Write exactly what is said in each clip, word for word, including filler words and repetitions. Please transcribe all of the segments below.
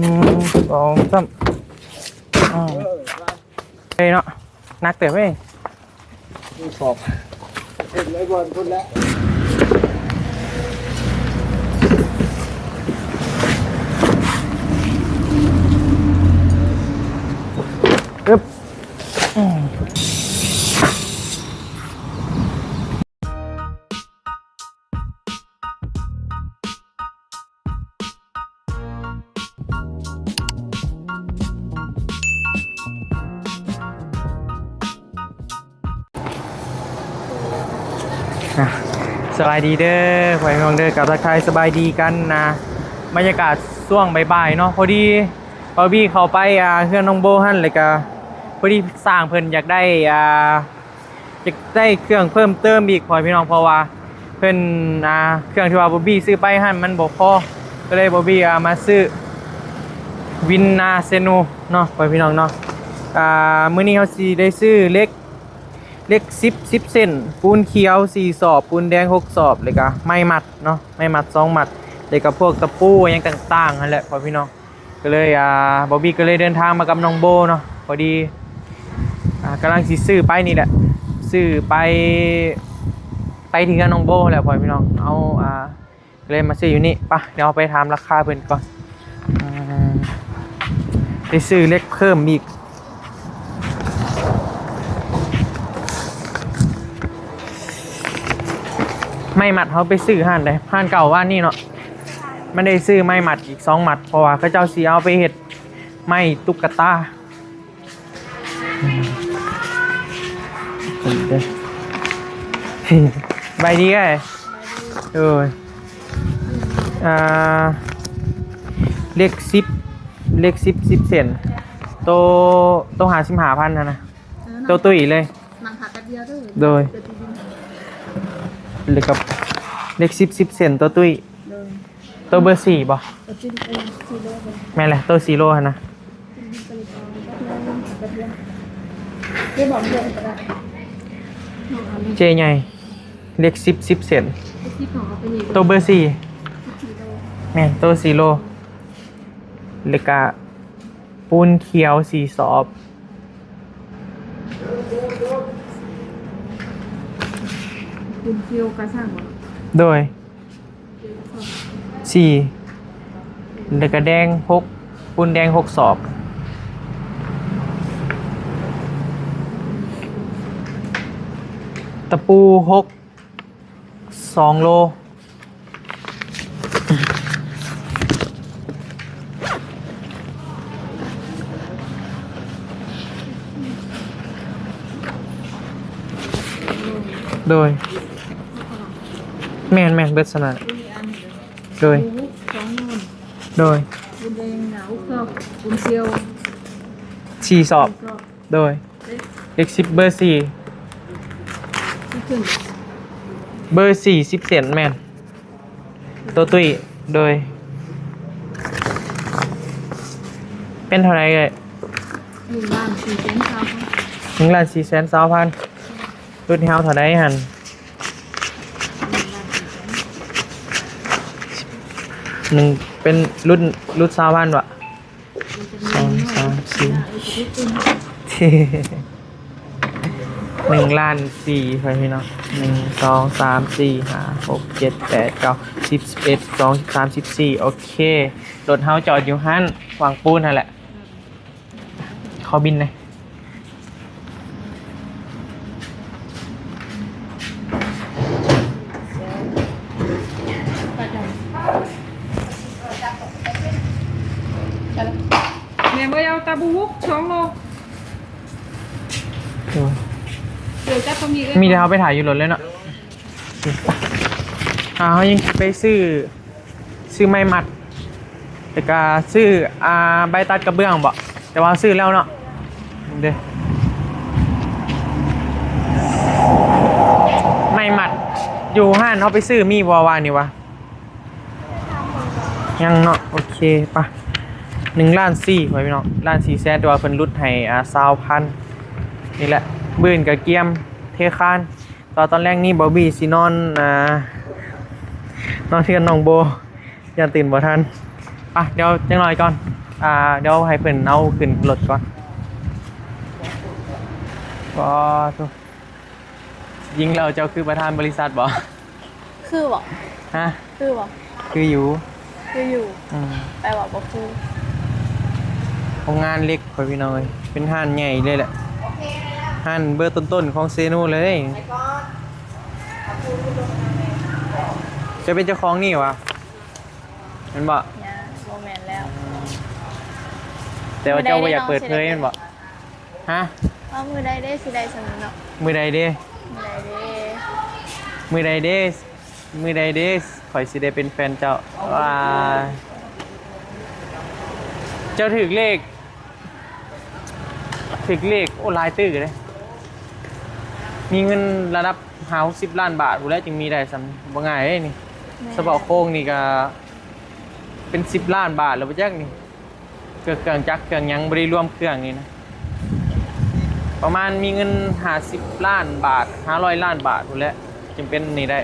หนึ่ง สอง สาม อ่า เฮ้ยเนาะ หนักเติบเว้ย สอบ เห็นไว้ก่อนพุ่นแล้ว อึ๊บ อืม อ่ะ สบายดีเด้อ พ่อแม่พี่น้องเด้อ กับทักทายสบายดีกันนะ บรรยากาศช่วงบ่ายๆเนาะ พอดี พอดีเข้าไป อ่า เฮือนน้องโบหั่น แล้วก็ พอดีช่างเพิ่นอยากได้ อ่า อยากได้เครื่องเพิ่มเติมอีก พ่อแม่พี่น้อง เพราะว่าเพิ่น อ่า เครื่องที่ว่าบอบบี้ซื้อไปหั่นมันบ่พอ ก็เลยบอบบี้ อ่า มาซื้อวินนาเซโนเนาะ พ่อแม่พี่น้องเนาะ อ่า มื้อนี้เฮาสิได้ซื้อเหล็ก เหล็กสิบ สิบเซน ปูนเขียวสี่สอบ ปูนแดงหกสอบ แล้วก็ไม้มัดเนาะ ไม้มัดสองมัด แล้วก็พวกตะปูอิหยังต่างๆหั่นแหละ พ่อแม่พี่น้อง ก็เลย อ่า บอบบี้ก็เลยเดินทางมากับน้องโบเนาะ พอดี อ่า กำลังสิซื้อไปนี่แหละ ซื้อไป ไปที่เฮือนน้องโบแหละ พ่อแม่พี่น้อง เอา อ่า ก็เลยมาซื้ออยู่นี่ ไป เดี๋ยวไปถามราคาเพิ่นก่อน อ่า ไปซื้อเหล็กเพิ่มอีก ไม้มัดเฮาไปซื้อร้านใด ร้านเก่าร้านนี้เนาะ มันได้ซื้อไม้มัดอีกสองมัด เพราะว่าเขาเจ้าสิเอาไปเฮ็ดไม้ตุ๊กตา สบายดีเอ้ย โอ้ย อ่า เหล็กสิบ เหล็กสิบ สิบเซน โต โตห้าสิบห้าพันหั่นนะ เออ โตตุ้ยเลย นั่งหาแป๊บเดียวเด้อ โดย เดี๋ยวไปบิน แล้วก็เหล็กสิบ สิบเซน โตตุ้ย โดย โตเบอร์สี่บ่ เออ จริง เออ สี่โล แม่นแหละ โตสี่โลหั่นนะ เจ๊ใหญ่ เหล็กสิบ สิบเซน โตเบอร์สี่ แม่น โตสี่โล แล้วก็ปูนเขียวสี่สอบ ปูนเขียวกระสังบ่ โดย สี่ แล้วก็แดงหก ปูนแดงหกสอบ ตะปูหก สองโล โดย แม่น แม่น เบิดสนะ โดย โดย ปูนแดงหนาหกสอบ ปูนเขียว สี่สอบ สี่สอบ โดย เลขสิบ เบอร์สี่ เบอร์สี่ สิบเซน แม่น โตตุ้ย โดย เป็นเท่าไหร่เอ่ย หนึ่งล้านสี่แสนซาวพัน หนึ่งล้านสี่แสนซาวพัน ลดให้เฮาเท่าใดหั่น หนึ่ง เป็นลด ลดซาวพันวะ สอง สาม สี่ หนึ่งล้านสี่ ไปพี่น้อง หนึ่ง สอง สาม สี่ ห้า หก เจ็ด แปด เก้า สิบ สิบเอ็ด สิบสอง สิบสาม สิบสี่ โอเค รถเฮาจอดอยู่หั่น วางปูนหั่นแหละ ขอบินหน่อย แม่บ่เอาตะปูหกสองโล โอ้ย เดี๋ยวจับตรงนี้เลย มีแต่เอาไปถ่ายอยู่รถเลยเนาะ อ่า เขายังไปซื้อ ซื้อไม้มัด แล้วก็ซื้อ อ่า ใบตัดกระเบื้องบ่ แต่ว่าซื้อแล้วเนาะ เด้ ไม้มัด อยู่ห้านเขาไปซื้อมีบ่วะนี่วะ ยังเนาะ โอเค ไป หนึ่งล้านสี่ ไปพี่น้อง ล้านสี่แสน แต่ว่าเพิ่นลดให้ อ่า ซาวพัน นี่แหละ มื้ออื่นก็เกียมเทคาน ตอน ตอนแรกนี่บอบบี้สินอน อ่า นอนเฮือนน้องโบ ย่านตื่นบ่ทัน ไป เดี๋ยวจักหน่อยก่อน อ่า เดี๋ยวให้เพิ่นเอาขึ้นรถก่อน ก็ ยิงแล้วเจ้าคือประธานบริษัทบ่ คือบ่ ฮะ คือบ่ คืออยู่ คืออยู่ อืม แปลว่าบ่คือ โรงงานเหล็ก ข้อยพี่น้องเอ้ย เป็นร้านใหญ่เลยแหละ ร้านเบอร์ต้นๆของเซโนเลย จะเป็นเจ้าของนี่วะ แม่นบ่ ยังบ่แม่นแล้ว แต่ว่าเจ้าบ่อยากเปิดเผยแม่นบ่ ฮะ ว่ามื้อใดเด้สิได้สำนึกเนาะ มื้อใดเด้ มื้อใดเด้ มื้อใดเด้ มื้อใดเด้ ข้อยสิได้เป็นแฟนเจ้า ว้า เจ้าถืกเลข ถืกเลข โอ้ หลายตื้อเลย มีเงินระดับห้าหกสิบล้านบาทพู้นแหล้ว จึงมีได้สำ บ่ง่ายเด้นี่ แม่น เฉพาะโครงนี่ก็เป็นสิบล้านบาทแล้วบ่จักนี่ เครื่อง เครื่องจักรเครื่องหยังบ่ได้รวมเครื่องนี่นะ ประมาณมีเงินห้าสิบล้านบาท ห้าร้อยล้านบาทพู้นแหละ จึงเป็นนี่ได้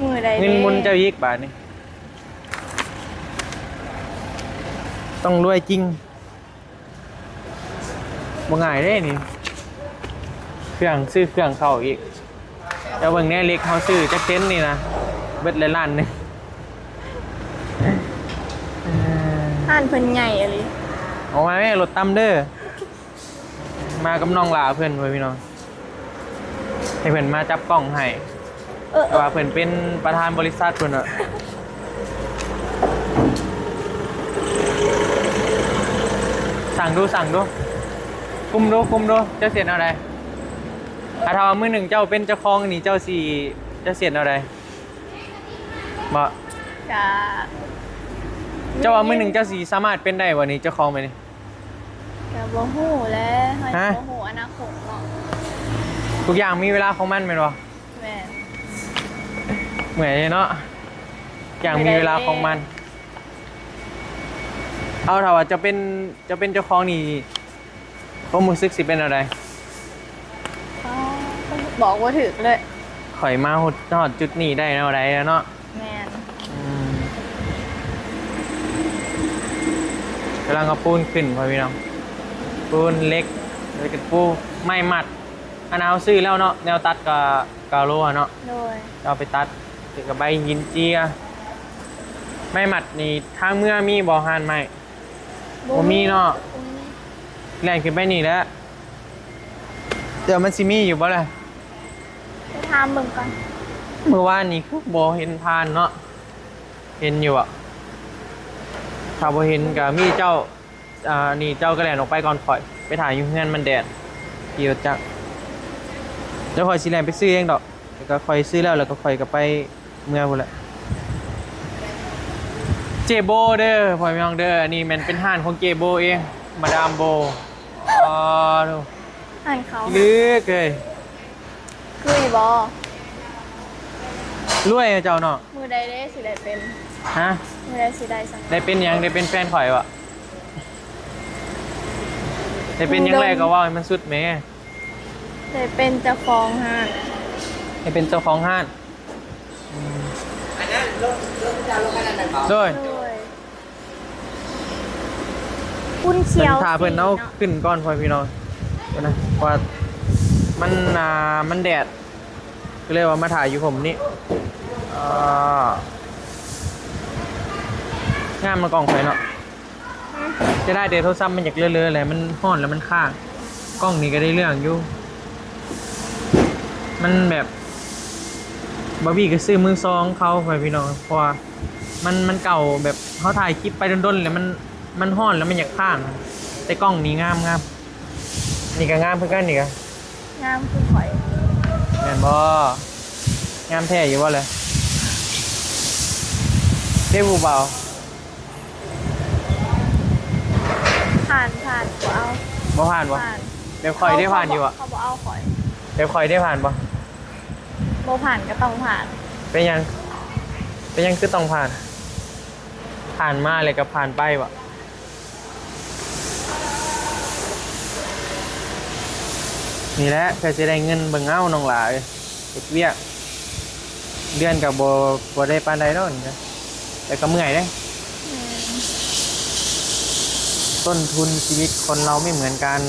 มื้อใดเด้ เงินหมุนเจ้าอีกบาทนี่ ต้องรวยจริง บ่ง่ายเด้นี่ เครื่อง ซื้อเครื่องเข้าอีก เจ้าเบิ่งแหน่ เหล็กเฮาซื้อจักเต็นท์นี่นะ เบิดละล้านหนึ่ง ร้านเพิ่นใหญ่อีหลี ออกมาแม่ รถต่ำเด้อ มากับน้องหล้าเพิ่นเว้ยพี่น้อง ให้เพิ่นมาจับกล้องให้ เออ เออ ว่าเพิ่นเป็นประธานบริษัทเพิ่นน่ะ สั่งดู สั่งดู คุมดู คุมดู เจ้าสิเฮ็ดแนวใด อ่ะ ถ้าว่ามื้อหนึ่งเจ้าเป็นเจ้าของนี่ เจ้าสิ เจ้าสิเฮ็ดแนวใด บ่ กะ เจ้าว่ามื้อหนึ่งเจ้าสิสามารถเป็นได้บ่นี่ เจ้าของไปนี่ กะบ่ฮู้แหละ เฮา ฮะ บ่ฮู้อนาคตเนาะ ทุกอย่างมีเวลาของมันแม่นบ่ แม่น เมื่อยเนาะ ทุกอย่างมีเวลาของมัน เอา ถ้าว่าเจ้าเป็น เจ้าเป็นเจ้าของนี่ ความรู้สึกสิเป็นแนวใด อ๋อ บอกบ่ถูกเลย ข้อยมาฮอด ฮอดจุดนี้ได้แนวใดแล้วเนาะ แม่น อืม กำลังเอาปูนขึ้นพ่อพี่น้อง ปูนเหล็ก แล้วก็ปูไม้มัด อันเอาซื้อแล้วเนาะ แนวตัดก็ กาโลอะเนาะ โดย เอาไปตัด แล้วก็ใบหินเจีย ไม้มัดนี่ทางเมืองมีบ่ ร้านไม้ บ่มีเนาะ บ่มี แล่นขึ้นไปนี่แหละ เดี๋ยวมันสิมีอยู่บ่ล่ะ ไปถามเบิ่งก่อน มื้อวานนี่คือบ่เห็นผ่านเนาะ เห็นอยู่อะ ถ้าบ่เห็นก็มีเจ้า อ่า นี่เจ้าก็แล่นออกไปก่อนข้อย ไปถ่ายอยู่เฮือนมันแดด ขี่รถจักร เดี๋ยวข้อยสิแล่นไปซื้อเองดอก แล้วก็ข้อยซื้อแล้ว แล้วก็ข้อยก็ไปเมือพู้นแหละ เจโบเด้อ พ่อพี่น้องเด้อ อันนี้แม่นเป็นร้านของเจโบเอง มาดามโบ อ๋อ ดู อ่านเขา ลึกเลย คืออยู่บ่ รวยเจ้าเนาะ มื้อใดเด้สิได้เป็น ฮะ มื้อใดสิได้สำเร็จ ได้เป็นหยัง ได้เป็นแฟนข่อยบ่ ได้เป็นหยังแรกก็เว้าให้มันสุดแหม ได้เป็นเจ้าของร้าน ได้เป็นเจ้าของร้าน อืม อันนั้นรถ รถที่จะเอารถคันนั้นน่ะเหรอ โดย โดย คุณเขียว เพิ่นถ่าเพิ่นเอา สีเนาะ ขึ้นก่อนพ่อพี่น้อง เดี๋ยวนะ เพราะว่ามัน อ่า มันแดด ก็เลยว่ามาถ่ายอยู่ผมนี่ อ่า งามมากล้องไฟเนาะ จะได้แต่โทรศัพท์มันอยากเลอะๆแหละ มันฮ้อนแล้วมันค้าง กล้องนี่ก็ได้เรื่องอยู่ มันแบบ บาร์บี้ก็ซื้อมือสองเขาไปพี่น้อง เพราะว่ามัน มันเก่าแบบเขาถ่ายคลิปไปดนๆแล้วมัน มันฮ้อนแล้วมันอยากค้าง แต่กล้องนี้งามงาม นี่ก็งามคือกันนี่ก็ งามคือข่อย แม่นบ่ งามแท้อยู่บ่เลย เด้ผู้บ่าว ผ่าน ผ่าน บ่เอา บ่ผ่านบ่ ผ่าน แบบข่อยได้ผ่านอยู่อะ เขาบ่ เขาบ่เอาข่อย แบบข่อยได้ผ่านบ่ บ่ผ่านก็ต้องผ่าน เป็นหยัง เป็นหยังคือต้องผ่าน ผ่านมาเลยก็ผ่านไปบ่ นี่แหละ เพื่อสิได้เงินเบิ่งเอาน้องหลาเอ้ย เฮ็ดเวียก เดือนก็บ่ บ่ได้ปานใดดอกนี่นะ แต่ก็เมื่อยเด้ แม่น ต้นทุนชีวิตคนเราไม่เหมือนกัน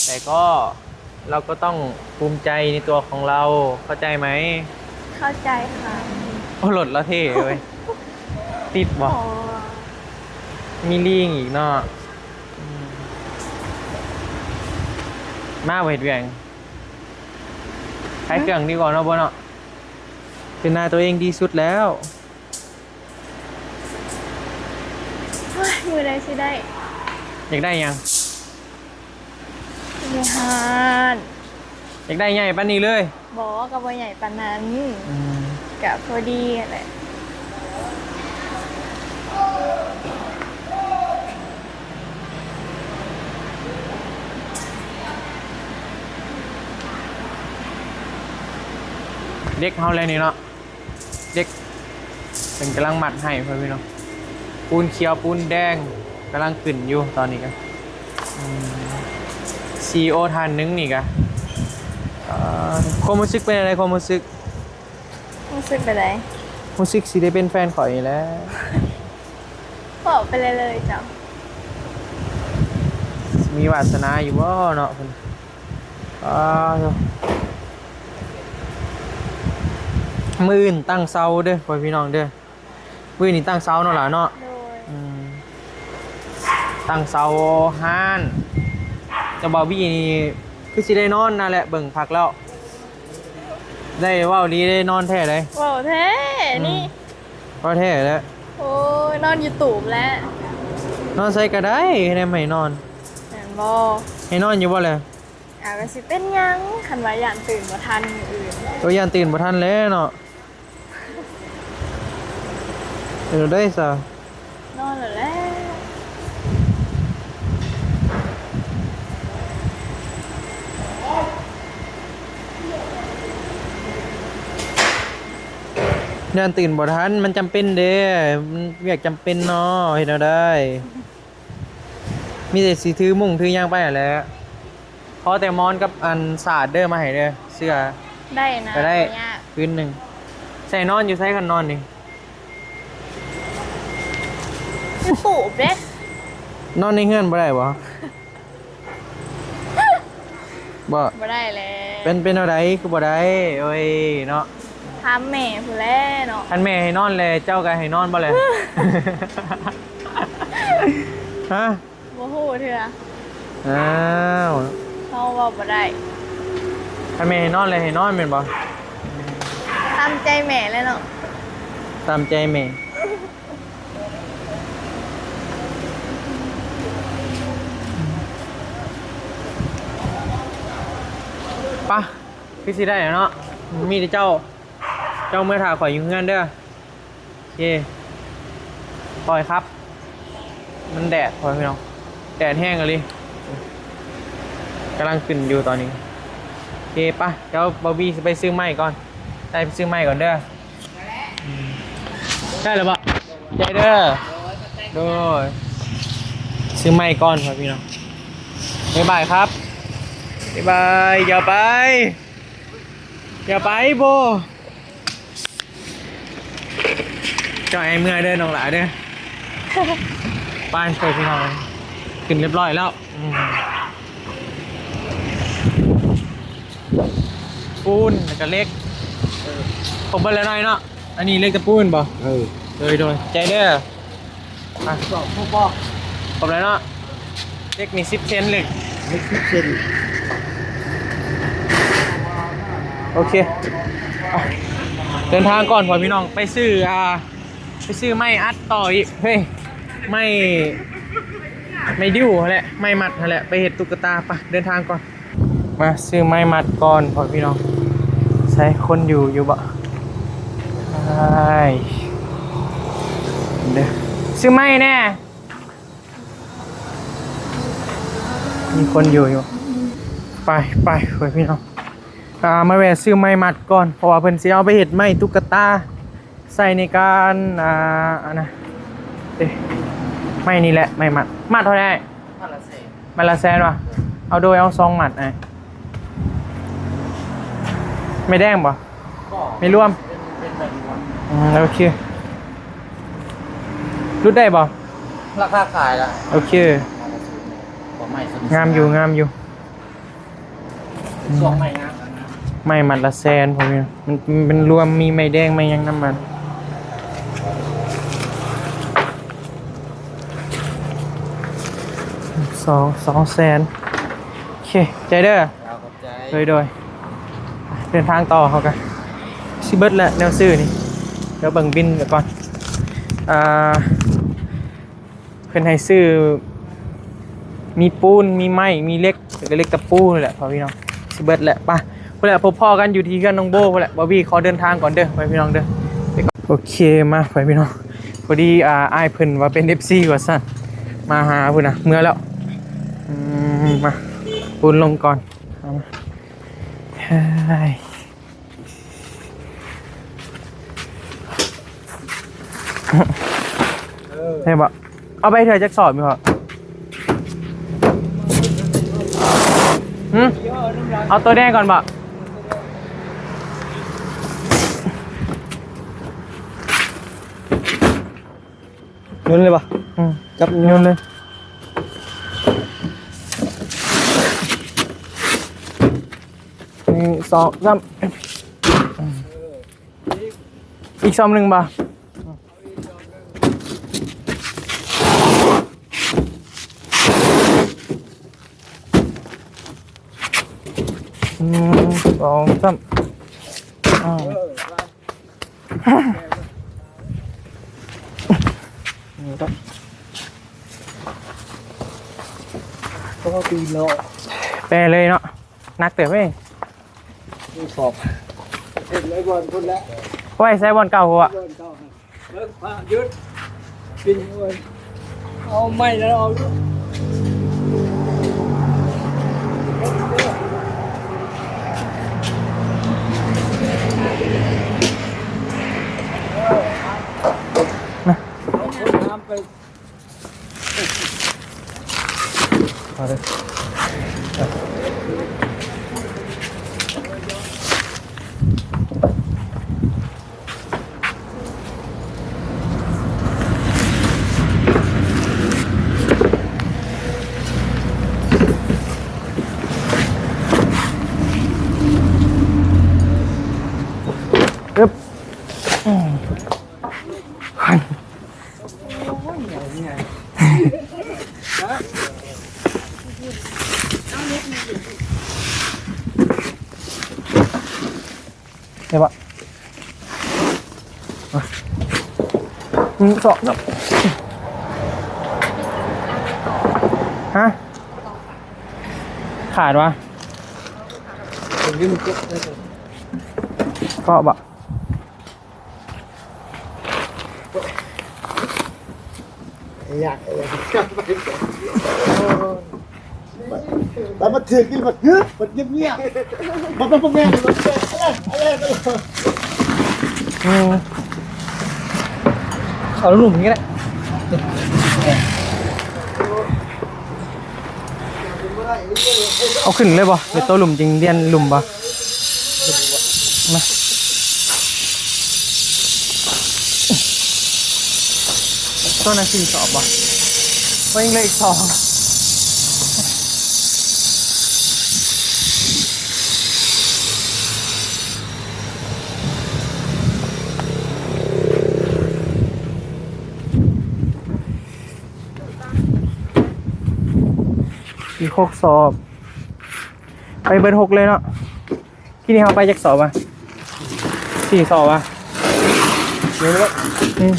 แต่ก็เราก็ต้องภูมิใจในตัวของเรา เข้าใจไหม? เข้าใจค่ะ โอ้ รถละเท่เว้ย ติดบ่ โอ้ มีลิงอีกเนาะ อืม มาบ่เฮ็ดเวียก ขายเครื่องดีกว่าเนาะ บ่เนาะ เป็นนายตัวเองดีสุดแล้ว เฮ้ย มื้อใดสิได้ อยากได้หยัง? อยู่ฮ้าน อยากได้ใหญ่ปานนี้เลย? บ่ ก็บ่ใหญ่ปานนั้น อืม ก็พอดีแหละ เด็กเฮาแล้วนี่เนาะ เด็กเพิ่นกำลังมัดให้พ่อพี่น้อง ปูนเขียวปูนแดงกำลังขึ้นอยู่ตอนนี้ก็ อืม CEO ท่านหนึ่งนี่ก็ เอ่อ ความรู้สึกเป็นอะไร ความรู้สึก? รู้สึกเป็นได? รู้สึกสิได้เป็นแฟนข่อยนี่แหละ บอกไปเลยเลยจ้ะ มีวาสนาอยู่บ่เนาะเพิ่น อ่า มื้ออื่นตั้งเสาเด้อ พ่อพี่น้องเด้อ มื้อนี้ตั้งเสาเนาะหล่ะเนาะ โดย อืม ตั้งเสาฮ้าน แต่บ่าวบี้นี่คือสิได้นอนนั่นแหละ เบิ่งคักแล้ว ได้เว้าดีได้นอนแท้เลย เว้าแท้ อืม นี่ เว้าแท้แล้ว โอ้ย นอนอยู่ตูบแล้ว นอนไสก็ได้ แนมให้นอน แม่นบ่ ให้นอนอยู่บ่ล่ะ? อ่า ก็สิเป็นหยัง คันว่าย้านตื่นบ่ทันมื้ออื่น ก็ย้านตื่นบ่ทันแหละเนาะ เออ ได้ซะ นอนแล้วแหละ ย้านตื่นบ่ทัน มันจำเป็นเด้ มันเวียกจำเป็นเนาะ เฮ็ดแนวใด มีแต่สิถือมุ้งถือหยังไปหั้นแหละ ขอแต่หมอนกับอันสาดเด้อ มาให้เด้อ เสื้อ ได้นะ ก็ได้ บ่ยาก พื้นหนึ่ง ใส่นอนอยู่ไสคันนอนนี่? อยู่ตูบเด้ นอนในเฮือนบ่ได้บ่? บ่ บ่ได้แล้ว เป็น เป็นแนวใดคือบ่ได้ โอ้ย เนาะ ถามแม่พู้นแหละเนาะ คันแม่ให้นอนแล เจ้าก็ให้นอนบ่แล? ฮะ บ่ฮู้เทื่อ อ้าว เฮาเว้าบ่ได้ คันแม่ให้นอนแล ให้นอนแม่นบ่? ตามใจแม่แหละเนาะ ตามใจแม่ ปะ คือสิได้แล้วเนาะ มีแต่เจ้า เจ้าเมือถ่าข่อยอยู่เฮือนเด้อ โอเค ปล่อยครับ มันแดด พ่อพี่น้อง แดดแฮงอีหลี กำลังขึ้นอยู่ตอนนี้ โอเค ปะ เดี๋ยวบ่าวบี้สิไปซื้อไม้ก่อน ได้ไปซื้อไม้ก่อนเด้อ อืม ได้แล้วบ่ ใจเด้อ โดย ซื้อไม้ก่อนครับพี่น้อง บ๊ายบายครับ บ๊ายบาย อย่าไป อย่าไปโบ เจ้าไอ้เมือเด้อ น้องหลาเด้อ ไป ไปพี่น้อง ขึ้นเรียบร้อยแล้ว อืม ปูน แล้วก็เหล็ก เออ ครบเบิดแล้วหน่อยเนาะ อันนี้เหล็กตะปูนบ่ เออ โดย โดย ใจเด้อ อ่ะ สองพวกบอก ครบแล้วเนาะ เหล็กนี่สิบเซน เหล็ก เหล็กสิบเซน โอเค อ่ะ เดินทางก่อน พ่อพี่น้อง ไปซื้อ อ่า ไปซื้อไม้อัดต่ออีก เฮ้ย ไม้ ไม้ดิ้วหั้นแหละ ไม้มัดหั้นแหละ ไปเฮ็ดตุ๊กตา ไป เดินทางก่อน มาซื้อไม้มัดก่อน พ่อพี่น้อง ใส่คนอยู่ อยู่บ่ ใช่ เด้อ ซื้อไม้แน่ มีคนอยู่อยู่ ไป ไป พ่อพี่น้อง อ่า มาแวะซื้อไม้มัดก่อน เพราะว่าเพิ่นสิเอาไปเฮ็ดไม้ตุ๊กตา ใส่ในการ อ่า อันนะ เอ๊ะ ไม้นี่แหละ ไม้มัด มัดเท่าไหร่? มัดละแสน มัดละแสนวะ เอาโดยเอาสองมัดไอ้ ไม้แดงบ่ บ่ ไม้รวม เป็น เป็นแบบนี้วะ อืม โอเค หลุดได้บ่? ราคาขายละ โอเค ของใหม่สุด งามอยู่ งามอยู่ ช่วงใหม่งาม ไม้มัดละแสน พวกนี้ มัน มันรวมมีไม้แดง ไม้หยังนำมัน สอง สองแสน โอเค ใจเด้อ ขอบใจ โดย โดย เดินทางต่อเฮาก็สิเบิดแล้วแนวซื้อนี่ เดี๋ยวเบิ่งบินก่อน อ่า เพิ่นให้ซื้อ มีปูน มีไม้ มีเหล็ก แล้วก็เหล็กตะปูนี่แหละพ่อพี่น้อง สิเบิดแล้ว ไป พุ้นแหละ พบพ้อกันอยู่ที่เฮือนน้องโบพุ้นแหละ บอบบี้ขอเดินทางก่อนเด้อ ไปพี่น้องเด้อ โอเค มา ไปพี่น้อง พอดี อ่า อ้ายเพิ่นว่าเป็น เอฟซี ว่าซั่น มาหาพุ้นนะ เมือแล้ว อืม มา ปูนลงก่อน เอามา เฮ้ย เออ ได้ปะ เอาไปเถอะจักสอบมีพอ หืม เอาตัวแดงก่อนปะ โยนเลยปะ อืม จับโยนเลย หนึ่ง สอง สาม อีกซอมหนึ่งบ่า หนึ่ง สอง สาม อ่า นี่ครับ ก็ตีเนาะ แปลเลยเนาะ หนักเติบเว้ย สอบ เห็นไว้บอลพุ้นแล้ว ไว้ใส่บอลเก่าหัว บอลเก่าฮะ เบิ่งพระหยุด กินเว้ย เอาไม้แล้วเอาลูก เอาน้ำไป เอาเลย อึ๊บ อืม เดี๋ยวปะ อ่ะ หนึ่ง สอง สาม ฮะ ขาดวะ เกาะบะ อยาก อยาก แล้วมาถือกินแบบเฮ้ยแบบเงียบๆ มันเป็นพวกแม่ง มันเป็นอะไรอะไร อืม เอาหลุมอย่างนี้แหละ เอาขึ้นเลยบ่ เดี๋ยวตัวหลุมจริงเดียนหลุมบ่ มา ตัวนั้นสี่สอบบ่ ก็ยังเหลืออีกสอง อีกหกสอบ ไปเบิดหกเลยเนาะ ที่นี่เขาไปจักสอบอ่ะ สี่สอบอ่ะ เดี๋ยวนะ อืม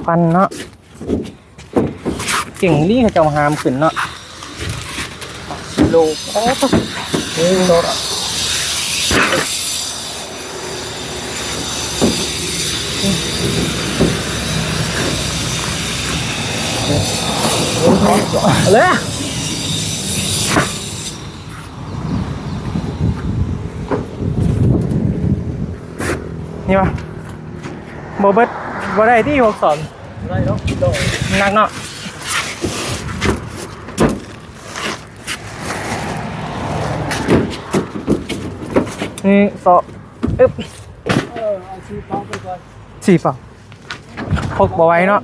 ควันเนาะ เก่งลี่เขาเจ้าหามขึ้นเนาะ โล โอ้โห เลย นี่วะ บ่เบิด บ่ได้ที่หกสอง ได้แล้ว หนักเนาะ หนึ่ง สอง อึ๊บ เออ เอา สี่เปล่า พกบ่ไหวเนาะ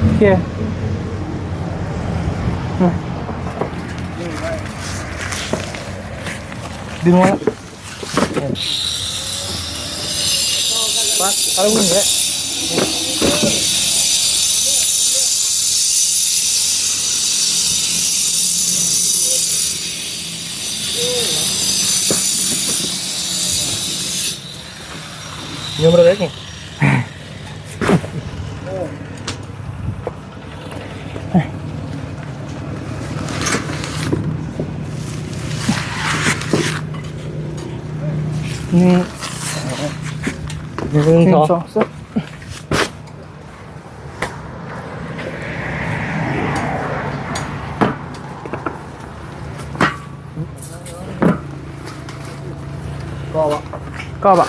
โอเค อืม ดึงไว้ ไป ไปแล้วมึงเนี่ย เงินมาเลยนี่ นี่ หนึ่ง หนึ่ง สอง สอง สาม ก็วะ ก็วะ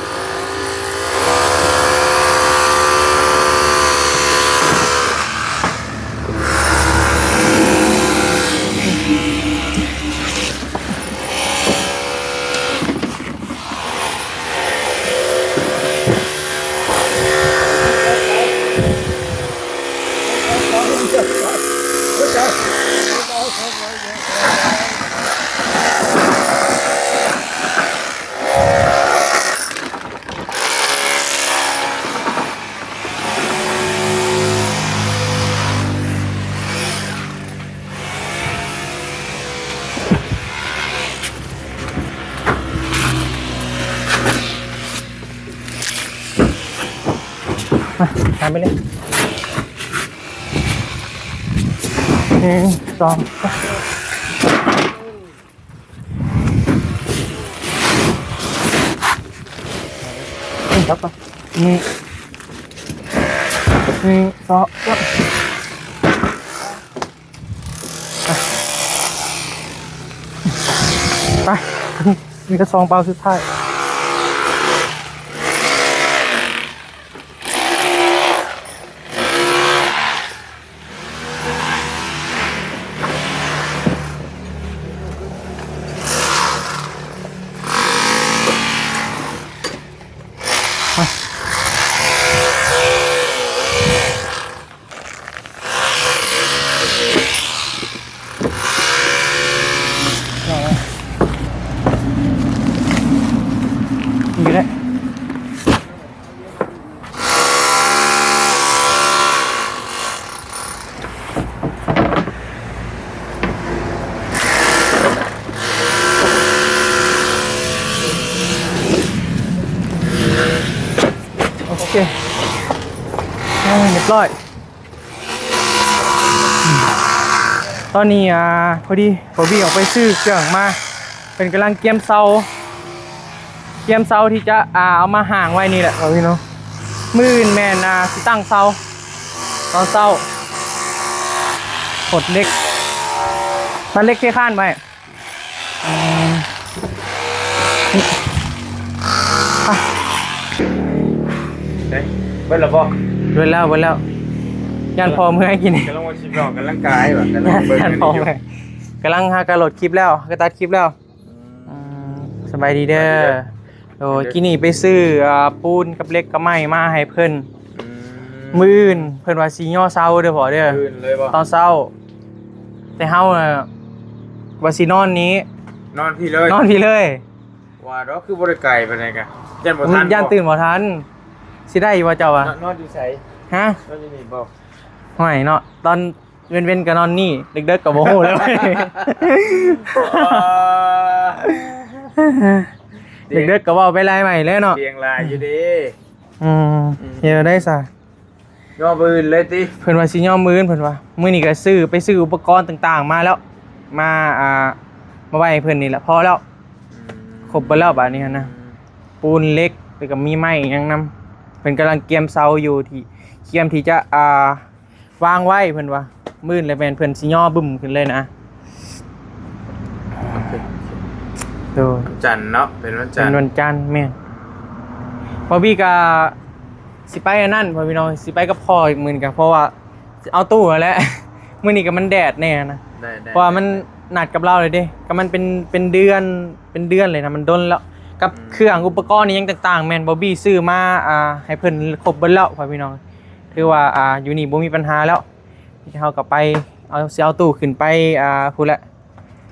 มา ทำไปเลย หนึ่ง สอง สาม นี่ครับ นี่ หนึ่ง สอง สาม ไป นี่ก็ซองเปาสุดท้าย นี่ก็ได้ โอเค อ่า เรียบร้อย ตอนนี้ อ่า พอดี พอดีออกไปซื้อเครื่องมา เพิ่นกำลังเกียมเสา เกียมเสาที่จะ อ่า เอามาห้างไว้นี่แหละ เอาพี่น้อง มื้ออื่นแม่น อ่า สิตั้งเสา ตอนเช้า ขดเหล็ก ตัดเหล็กเทคานไว้ อืม ไป เอ๊ะ เบิดแล้วบ่ เบิดแล้ว เบิดแล้ว ย่านพ่อเมื่อยกินนี่ กำลังว่าสิออกกำลังกายว่ะ กำลังเบิ่ง ย่านพ่อเมื่อย กำลังหากะโหลดคลิปแล้ว หากะตัดคลิปแล้ว อืม อืม สบายดีเด้อ สบายดีเด้อ โอ้ย กินนี่ไปซื้อ อ่า ปูนกับเหล็กกับไม้มาให้เพิ่น อืม มื้ออื่นเพิ่นว่าสิย่อเสาเด้อพ่อเด้อ มื้ออื่นเลยบ่ ตอนเช้า แต่เฮาน่ะ ว่าสินอนนี้ นอนพี้เลย นอนพี้เลย ว่าดอกคือบ่ได้ไกลปานใดกะ ย่านบ่ทัน ย่าน บ่ ตื่นบ่ทัน สิได้อยู่บ่เจ้าว่า นอน นอนอยู่ไส ฮะ นอนอยู่นี่บ่ ห้วยเนาะ ตอนเว้นๆกะนอนนี่ เด็กๆกะบ่ฮู้แล้ว เออ เด็กๆกะเว้าไปหลายใหม่แล้วเนาะ เตียงหลายอยู่เด้ อืม อืม เฮ็ดได้ซะ ย่อมื้ออื่นเลยติ เพิ่นว่าสิย่อมื้ออื่น เพิ่นว่า มื้อนี้ก็ซื้อ ไปซื้ออุปกรณ์ต่างๆมาแล้ว มา อ่า มาไว้ให้เพิ่นนี่แหละ พอแล้ว อืม ครบเบิดแล้วบาดนี้หั้นนะ อืม ปูนเหล็ก แล้วก็มีไม้อีหยังนำ เพิ่นกำลังเกียมเสาอยู่ที่ เกียมที่จะ อ่า วางไว้เพิ่นว่า มื้ออื่นแล้วแม่นเพิ่นสิย่อบึ้มขึ้นเลยนะ โอเค โดย วันจันทร์เนาะ เป็นวันจันท เป็น ร์ วันจันทร์แม่น บอบบี้ก็สิไปอันนั้นพ่อพี่น้อง สิไปกับพ่ออีกมื้อนี้ก็เพราะว่าสิเอาตู้นั่นแหละ มื้อนี้ก็มันแดดแน่นะ ได้ได้ เพราะว่ามันนัดกับเราเลยเด้ ก็มันเป็นเป็นเดือนเป็นเดือนเลยนะ มันดนแล้ว กับเครื่องอุปกรณ์อิหยังต่างๆ แม่นบอบบี้ซื้อมา อ่า ให้เพิ่นครบเบิดแล้วพ่อพี่น้อง ถือว่า อ่า อยู่นี่บ่มีปัญหาแล้ว เฮาก็ไปเอาสิเอาตู้ขึ้นไป อ่า พู้นแหละ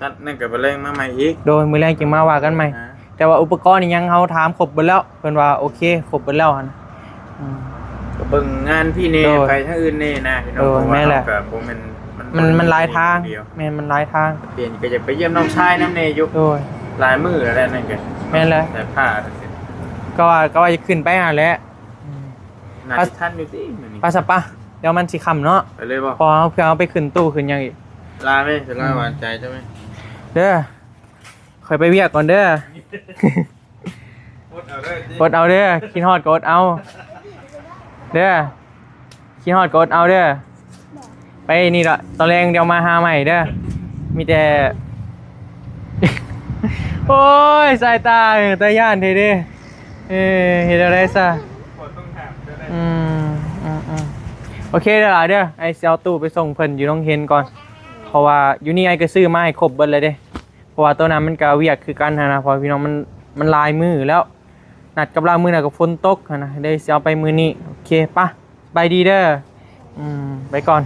นั่นนั่นก็ไปเร่งมาใหม่อีก โดยมื้อแรกจึงมาว่ากันใหม่ อ่า แต่ว่าอุปกรณ์อิหยังเฮาถามครบเบิดแล้ว เพิ่นว่าโอเคครบเบิดแล้วหั่นนะ อืม ก็เบิ่งงานพี่เน่ โดย ไปทางอื่นเน่นะพี่น้อง โดย เพราะว่า แม่นแหละ เฮาก็บ่แม่น มันมันหลายทาง เดียว แม่นมันหลายทาง เปลี่ยนก็อยากไปเยี่ยมน้องชายนำแน่อยู่ โดย หลายมื้อแล้วนั่นก็ แม่นแหละ แต่ผ้า ก็ว่าก็ว่าจะขึ้นไปหาแหละ น่าจะทันอยู่ติมื้อนี้ ไปซะปะ เดี๋ยวมันสิค่ำเนาะ ไปเลยบ่ พอเอาเพื่อเอาไปขึ้นตู้ขึ้นหยังอีก ลาไหมจะลาหวานใจใช่ไหม เด้อ ข่อยไปเวียกก่อนเด้อ อดเอาได้ติ อดเอาเด้อ คิดฮอดก็อดเอา เด้อ คิดฮอดก็อดเอาเด้อ ไปนี่ละ ตอนแรกเดี๋ยวมาหาใหม่เด้อ มีแต่ โอ้ย สายตา เออ ตาย่านเด้เด้ เออ เฮ็ดอะไรซะ บ่ต้องถามก็ได้ อืม อืม อืม โอเคเด้อล่ะเด้อ ไอ้สิเอาตู้ไปส่งเพิ่นอยู่โรงเรียนก่อน เพราะว่าอยู่นี่ไอ้ก็ซื้อมาให้ครบเบิดเลยเด้ เพราะว่าตัวนั้นมันก็เวียกคือกันหั้นนะ เพราะพี่น้องมัน มันหลายมื้อแล้ว นัดกับลาวมื้อนั้นก็ฝนตกหั้นนะ เลยสิเอาไปมื้อนี้ โอเค ปะ สบายดีเด้อ อืม ไปก่อน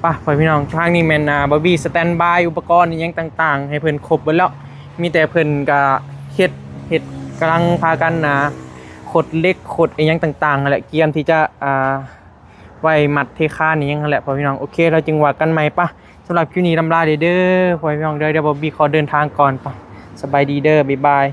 ปะ พ่อพี่น้อง ทางนี้แม่น อ่า บอบบี้สแตนบายอุปกรณ์อิหยังต่างๆ ให้เพิ่นครบเบิดแล้ว มีแต่เพิ่นก็เฮ็ด เฮ็ด กำลังพากันนะ ขดเหล็ก ขดอิหยังต่างๆ นั่นแหละ เกียมที่จะ อ่า ไว้มัดเทคานอิหยังนั่นแหละ พ่อพี่น้อง โอเค เราจึงว่ากันใหม่ปะ สำหรับคลิปนี้ลำลาเด้อ พ่อพี่น้องเด้อ เดี๋ยวบอบบี้ขอเดินทางก่อนปะ สบายดีเด้อ บ๊ายบาย